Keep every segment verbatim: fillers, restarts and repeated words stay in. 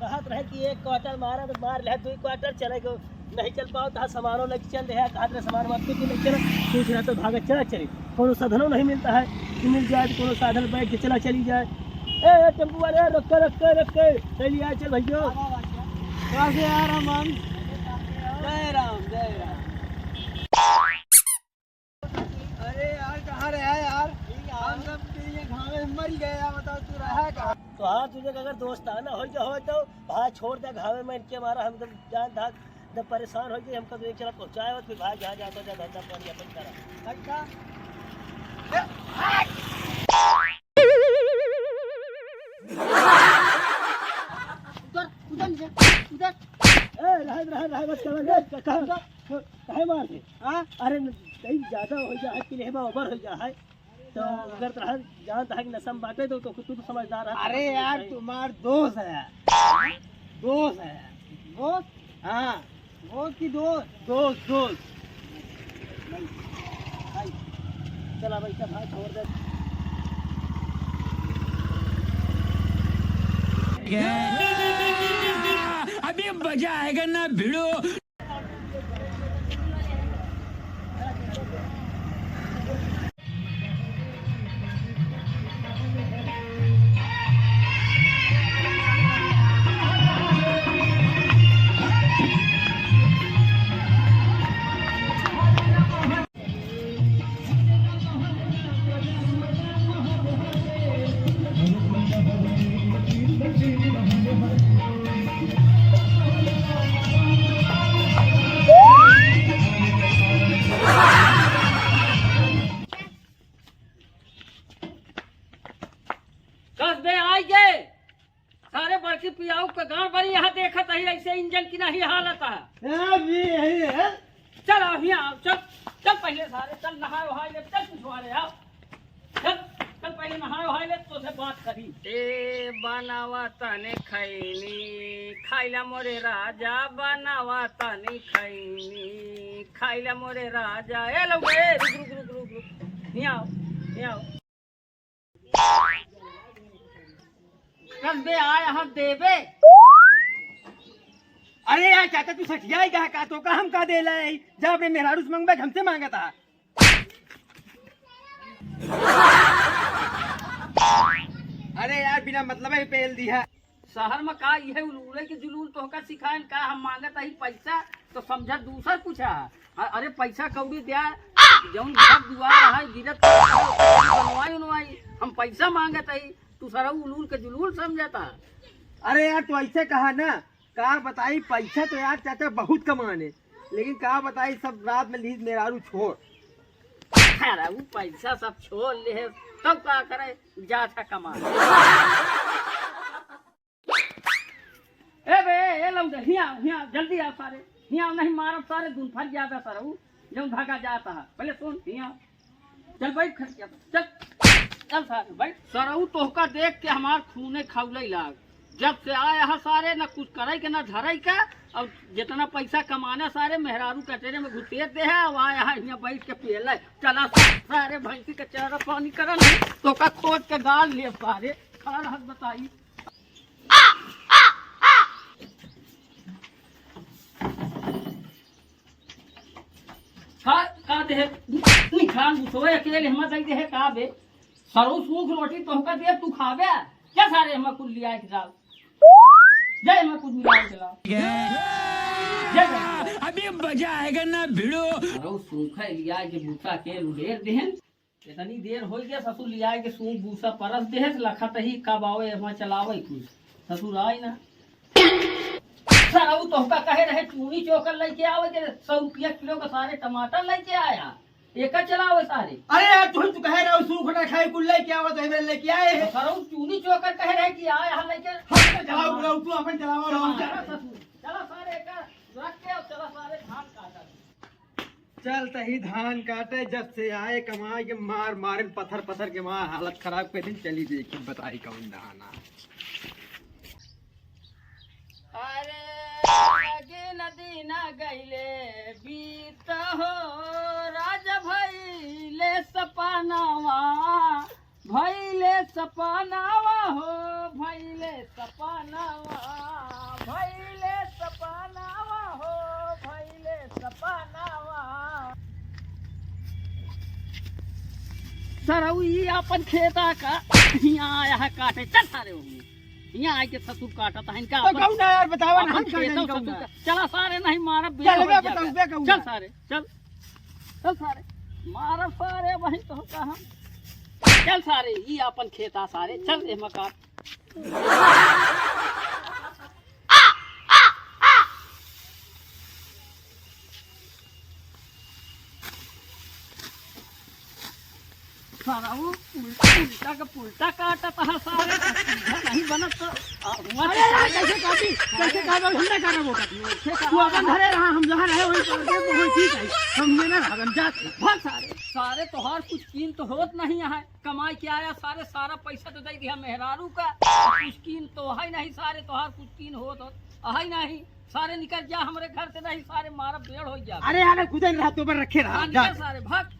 कहत रहे कि एक क्वार्टर मारा तो मार ले, दुई क्वार्टर चले गो, नहीं चल पाओ तो सामानो लेके चल रहे, कहत रहे सामान मत कुछ लेके चलो, कुछ रहा तो भागत चला चली, कोनो साधनो नहीं मिलता है कि मिल जाए तो कोनो साधन बैठ के चला चली जाए। ए, ए, टेम्पू वाले, रुक के, रुक के, रुक के, चलिए, चल भैया। कैसे यार अमन? जय राम, जय राम। अरे यार, कहाँ रहा यार? हम सब तो ये घामे में मर गए यार, बताओ तू रहा कहाँ? तो हाँ, तुझे अगर दोस्ताना हो जा हो तो भाई छोड़ दे घामे में, इनके मारा हम एकदम जान धाक, एकदम परेशान हो गए, हमका तो एक चला पहुँचाए हो, फिर भाई जहाँ जाता जा धंधा पानी अपन करा। अच्छा। उधर, उधर नीचे, उधर। ए, रहे, रहे, रहे, बस कर, बस, कहाँ, काहे मार दे? हाँ? अरे, न, कहीं ज्यादा हो जा है, कि नहीं, over हो जा है। तो अगर तोहरा जानत है कि नशा में बाटे, तो, तो तू तो समझदार है। अरे यार, तुम्हार दोस्त है। दोस्त है। दोस्त? हाँ। दोस्त की दोस्त? दोस्त, दोस्त। भाई, भाई, चला भाई, चल, हाँ, छोड़ दे। अभी मजा आएगा ना भिड़ो। कस बे आई गे। सारे बड़की पियाऊ के गांड बड़ी यहाँ देखत ही, ऐसे इंजन की नहीं हालत है। ए, भी यही है। चल, अब यहाँ आओ, चल, चल पहले सारे, चल नहाए वहाए ले, चल पिछवाड़े आओ। चल, चल पहले नहाए वहाए ले, तो से बात करी। ए बनावा तनी खैनी, खाइला मोरे राजा, बनावा तनी खैनी, खाइला मोरे राजा। ए लौंडे, रुक, रुक, रुक, रुक, रुक। हियाँ आओ, हियाँ आओ। कस बे आए हाथ देबे। अरे यार चाचा, तू सठियाई कहा का? तो का हम का देला है? जा अपने मेहरारू से मंगबे, हमसे मांगत हा। अरे यार, बिना मतलब ही पेल दिया। शहर में का इहे उलूले के जुलूल तोहका सिखाएन का? हम मांगत ही पैसा तो समझा दूसर कुछ है। अ-, अरे पैसा कौड़ी द्या, जौन घर दुआर है, गिरत बनवाई उनवाई, हम पैसा मांगत ही, तू सरऊ उलूल के जुलूल समझता। अरे यार, तू ऐसे कहा ना, का बताई, पैसा तो यार चाचा बहुत कमाने, लेकिन का बताई, सब रात में लीज मेहरारू छोड़। अरे ऊ पैसा सब छोड़ ले है, तब का करे, जा था कमा। ए बे, ए लौंडे, हियाँ, हियाँ, जल्दी आ सारे, हियाँ नहीं मारब सारे, दुन फट जाता सरऊ, जौन भागा जाता है। पहले सुन, हियाँ, चल बैठ खटिया पर, चल, चल सारे, बैठ। सरऊ तोहका देख के हमार खूने खौले लाग। जब से आया है सारे, न कुछ करे के, न धरे के, और जितना पैसा कमाना सारे, मेहरारू कचेरे में घुसेर दे है, अब आया है हियाँ बैठ के पियले। चला सा-, सारे भैंसी के चारा पानी करा नहीं, तोहका खोद के गाल ले सारे, खा रहत बताई। खा, का देहे? निखान बुसोए अकेले हमा दई देहे का बे? सरऊ सूख रोटी तोहका दे, तू खाबे? क्या सारे हमा कुल लिया एक जाओ? जय हमा कुल मिला के लाओ। जय हमा। अभी मजा आएगा ना भिड़ो। सरऊ सूखा लिया के भूसा के उडेर देहन। इतनी देर हो गया, ससुर लियाए के सूप भूसा परस देहे, लखत ही कब आवे, एमा चलावे कुछ। ससुर आए ना। सरऊ तोहका कहे रहे चूनी चोकर लेके आवे के, सौ रुपया किलो का सारे टमाटर लेके आया, एका चलावे सारे। अरे यार, तू, तू कहे रहे सूख ना खाए, कुल लेके आवे, तो एमे लेके आए हैं। सरऊ चूनी चोकर कहे रहे कि आए, हम लेके हम तो चलाओ, बुलाओ, तू अपन चलाओ, हम चला चला। ससुर, चला सारे एका रख के, चला सारे धान काटा। चल तही धान काटे, जब से आए कमाए के मार मारे, पत्थर पत्थर के मार हालत खराब कर दिन। चली देखी बताई कौन धान आ। अरे लगे नदी ना गईले बीत हो, राजा भइले सपनावा, भइले सपनावा हो, भइले सपनावा। सरऊ, ई आपन खेता का हियाँ आया है काटे। चल सारे, वहीं हियाँ आइके ससुर काटत है इनका तो अपन, कहूँ ना यार, बतावा ना, अपन हम खेता कहाँ ससुर जाऊँगा? का। चला सारे, नहीं मारा, बेर चल हो बे, जाएगा। बताऊँ बे, कहूँ चल ना। सारे, चल। चल सारे, मारा सारे, वहीं तो का हम। चल सारे, ई आपन खेता सारे, चल एमा काट। सारा वो उल्टा, उल्टा का पुल्टा काटत है सारे, सीधा नहीं बनत तो, आ, हुआ अरे तो यार, कैसे काटी? कैसे काटो? हम ना काटो वो काटी। तू अपन घरे रहा, हम जहाँ रहे वहीं पर रहे, तो वही ठीक है। हम ये ना रहा, हम जाते। भाग सारे, सारे तोहार कुछ कीन तो होत नहीं है। कमाई के आया सारे, सारा पैसा तो दे दिया मेहरारू का, कुछ कीन तो है नहीं सारे, तोहार कुछ कीन होत, होत है नहीं। सारे निकल जा हमरे घर से, नहीं सारे मारा बेड़ हो जा। अरे यार, कुछ दिन रहा, तो पर रखे रहा, हाँ, जा। निकल सारे, भाग।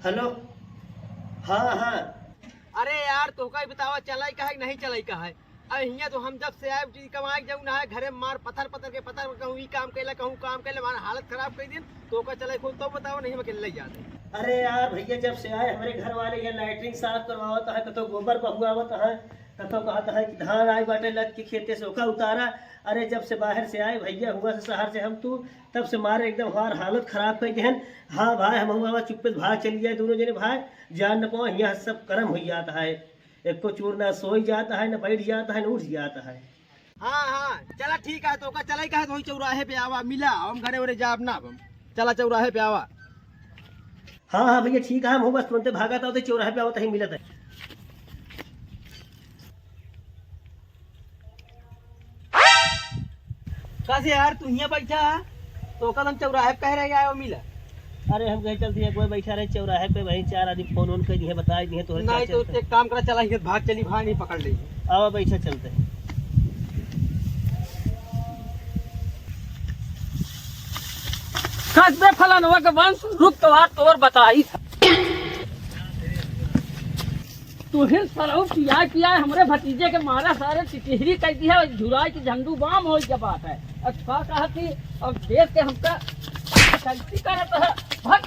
हेलो, हाँ, हाँ। अरे यार, तोहका ही बतावा, चलाई का है कि नहीं चलाई का है? अब हियाँ तो हम जब से आए, जी कमाई जाऊँ ना है, घरे मार पत्थर पत्थर के पत्थर, कहूँ ई काम कैला, कहूँ काम कैला, हमार हालत खराब कर दिन। तोहका चलाई खोल तो बतावा, नहीं हम अकेले ही जाते। अरे यार भैया, जब से आए हमरे घर वाले ये लैट्रिन साफ करवावत है, कतो गोबर बहुआवत है, कतो कहत है कि धान आए बाटे लद के खेते से ओका उतारा। अरे जब से बाहर से आए भैया, हुआ से शहर से हम तू, तब से मारे एकदम हमार हालत खराब कर देहन। हाँ भाई, हम हुआ चुप्पे से भाग चली जाए दोनों जने भाई, जान न पाओ, यहाँ सब करम हो जाता है। एको चूर ना सोई जाता है, ना बैठ जाता है, ना उठ जाता है। हाँ, हाँ, चला ठीक है, तोहका चलाई का है तो वही चौराहे पे आवा, मिला, हम घरे उरे जाब ना, हम चला चौराहे पे आवा। हाँ, हाँ भैया, ठीक है, हम हो बस तुरंते भागत आओ, तो चौराहे पे आओ, तहीं मिलत है। का से यार, तू हियाँ बैठा है, तो कल हम चौराहे पे कह रहे आए, मिला। अरे, हम कहे चलती है, कोई बैठा रहे चौराहे पे, वहीं चार आदमी फोन वोन कर दिए, बता दिए, तोहरे नहीं, चाचा तो के। एक काम करा, चला, ये भाग चली, भाग नहीं पकड़ ली। आवा, बैठा, चलते हैं। कस बे फलानवा के वंश, रुक तो आज तोर बताई था। तोहे सरऊ पिया पिया हमरे भतीजे के मारा सारे टिटहरी कह दिया, झुराई के झंडू बाम हो गया बात है। अच्छा कहा कि अब देश के हमका गलती करत है। भाग।